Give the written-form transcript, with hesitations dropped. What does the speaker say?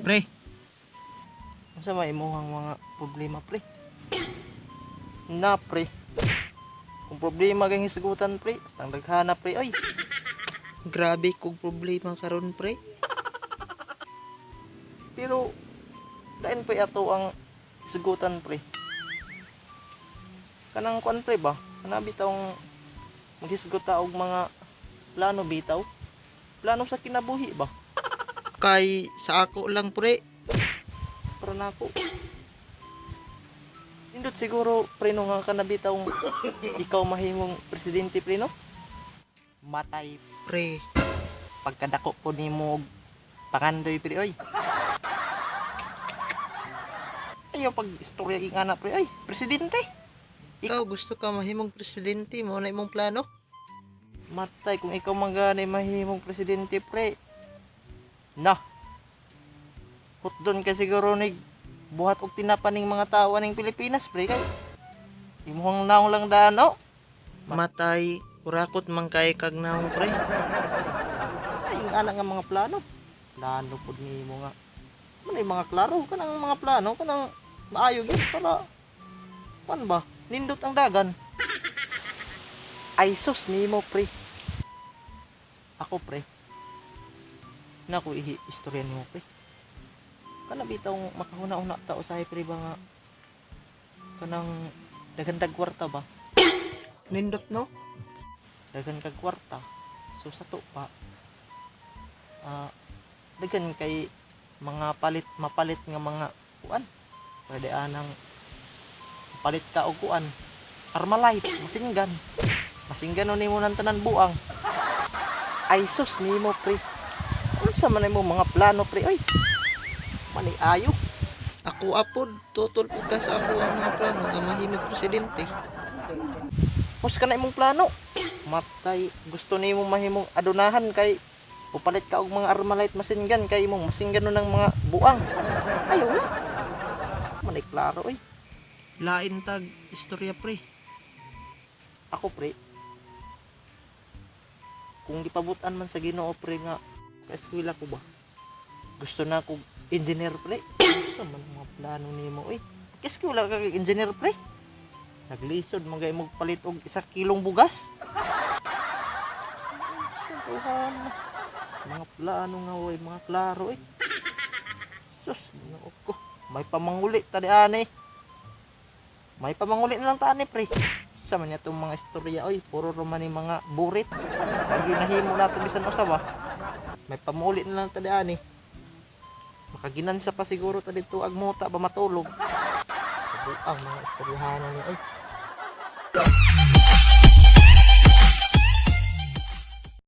Pre, Unsa may imuhang mga problema, pre? Na, pre. Kung problema kay hisgutan, pre, basta ang daghana, pre, oy. Grabe kog problema karon, pre. Pero lain pa ato ang hisgutan, pre. Kanang kuan, pre, ba? Kana bitawng maghisgot ta og mga plano bitaw. Plano sa kinabuhi ba? Kay sa ako lang, pre. Para nako. Nindot siguro, pre, no, nga kana bitawng ikaw mahimong presidente, pre, no? Matay, Pre, pagkadako po nimo og pangandoy, pre, oy. Ayaw pag istorya ing ana, pre, oy. Presidente. Ikaw gusto ka mahimong presidente, mao na imong plano? Matay kung ikaw man gani mahimong presidente, pre. Na. Hutdon ka siguro ni buhat og tinapa ning mga tao ning Pilipinas, pre, kay imuhang naong lang daan, oh. Matay, kurakot man kay kag naong, pre. Ay, ing ana nga mga plano. Plano pud nimo nga. Manay mga klaro kanang mga plano kanang maayo gyud para kuan ba? Nindot ang dagan. Ay sus nimo, pre. Ako, pre. Naku ihi istorya nimo, pre. Kana bitaw makahuna-huna ta usahay, pre, ba nga kanang daghan tag kwarta ba? Nindot, no? Daghan kag kwarta. So sa to pa, daghan kay mga palit mapalit nga mga kuan. Pwede anang palit ka og kuan. Armalite, masinggan. Masinggan no nimo nang tanan buang. Ay sus nimo, pre. Unsa man nimo mga plano, pre, oy? Manay ayo. Ako apod, tutol pud ka sa ako ang mga plano nga mahimong presidente. Pus ka na imong plano. Matay, gusto nimo mahimong adunahan kay pupalit ka og mga Armalite masinggan kay imong masinggan no ng mga buang. Ayaw na. Manay klaro, oy. Lain tag istorya, pre. Ako, pre. Kung gipabutan man sa Ginoo, pre, nga kaeskwela ko ba. Gusto na ko engineer, pre. Gusto man ang mga plano nimo, oy. Kaeskwela ka kay engineer, pre. Naglisod man gay mo palit og 1 kilong bugas. Tuhan. Mga plano nga oy, mga klaro, eh. Sus, Ginoo ko. May pamanguli ta di ani. May pamanguli na lang ta ani, pre. Sa man niya itong mga istorya, oy, puro roman ni mga burit. Pag ginahimo nato bisan usa ba. May pamuli na lang ta di ani. Makaginansa pa siguro ta dito ag mota ba matulog. Ang mga istoryahanan ni oy.